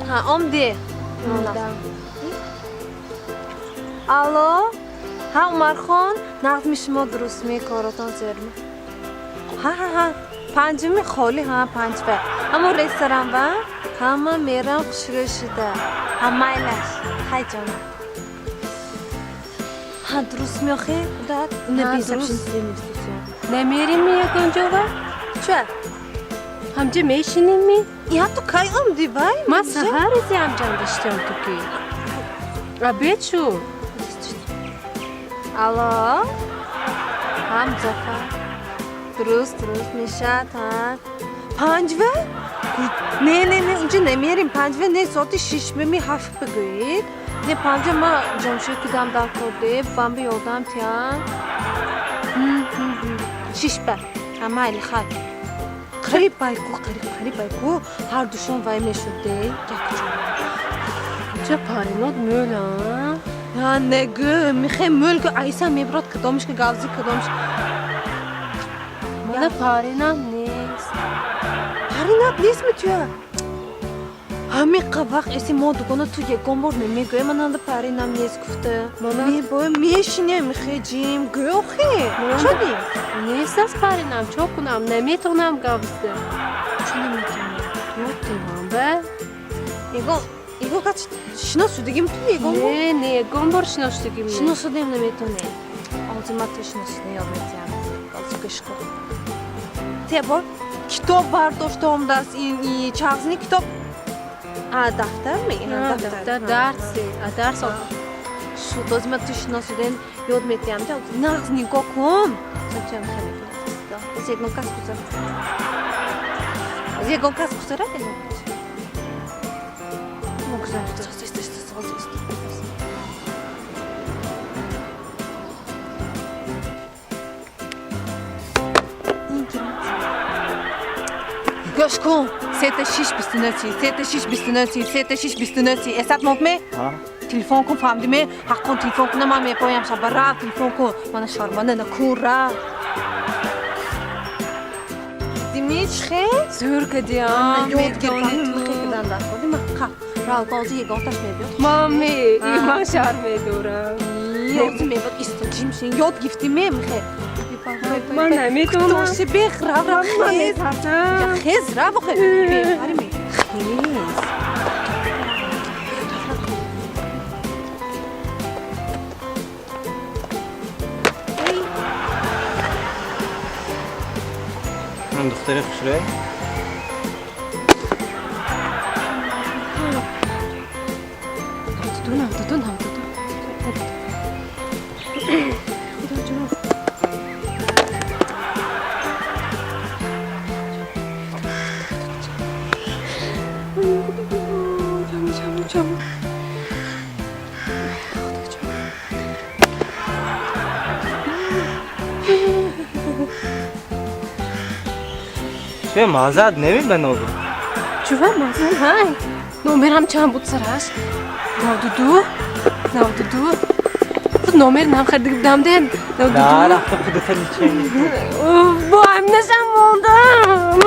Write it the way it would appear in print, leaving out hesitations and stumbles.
Ҳа, омдӣ. Алло, ҳа, Умархон, нағзми шумо, дурустми, коротон зерми? Ҳа, ҳа, ҳа, панҷуми холӣ, ҳа, панҷба ҳамон ресторан ба ҳама мерам, хушрӯ шуда. Ҳа, майлаш, хай, ҷонам. Ҳа, дурустми охи худат? Намерим ягон ҷова? Ча? Ҳамҷа мешинем? Я, ту кай омдӣ вай? Ман саҳаризи ҳамҷан доштам, ту ки обед шуд. Алло, ҳа, Музаффар, дуруст, дуруст мешад. Ҳа, панҷва? Не, не, не, унҷа намерим панҷва, не, соати 6 меми, 7 бигӯед. Не, панҷа ма ҷомшӯй кидам дар корде, бам би ёрдам тиям. 6 ба. Ҳа, майли, хай. Қариб байку, қариб, қариб байку, ҳар душон вай мешуд де якҷо. Ча, паринот мӯл, а? Ҳа, негӯ, михе мӯл ку, айса мебирод, кадомиш ки гавзи, кадомиш. Мана паринам нест. Паринат нестми туя? Ҳамиқа вақт эси мо дугона, ту ягон бор намегӯя, мананда паринам нест гуфта. Мебоя мешинем, михе ҷим, гӯ охи, чо нест? Нест аст паринам, чо кунам, наметавонам гавзда. Чо наметавонӣ? Ёд девам ба. Ягон кас шинос шудагим ту ягон бор? Не, не, ягон бор шинос шудагим не. Шинос шудаем, наметавонӣ. Ҳозир ман ту шинос шуда ёд метиҳам. Ҳозир гӯш кун. Те бор китоб бардошта омадааст, ин чағзни китоб. А, дафтар ми? Дафтар, дарси, а дарс. Шуд, ҳозир ман ту шинос шудаем ёд метиҳам. Нағз нигоҳ кун. Зачем хеле кунад? Ягон кас гузар. Ягон кас гузарад, ягон кас. Гузар. Ҳозир. Гӯш кун, сета 6 29 30, сета 6 29 30, сета 6 29 30. Эсат мондме? Телефон кун, фаҳмдиме? Ҳаққон телефон куна, ман мепоям шаба, рав, телефон кун. Мана шарманда накун, рав. Дими, чхе? Зӯр кадиам. Ёд гирифтам, дар қа рав, ҳозир ягонташ мебиёд. Мами, ман шарм медорам. Ҳозир мебиёд, исто, ҷим шин, ёд гифтиме, михе? Ман наметавонам. Кутоши бех, рав, рав, хез. Хез, рав, охе бепарими, хез. Ман духтари хушрӯй. 92, 92, 92. Худоҷон. Чам, чам, чам. Худоҷон. Чӣ маззат намебанобу? Чува маззат ҳай? Номерам чанд буд сараш? 92, 92. Худ номер нам хардиги будам де. 92. Да, рафта худата лечение. Бо ҳаминашам мондам.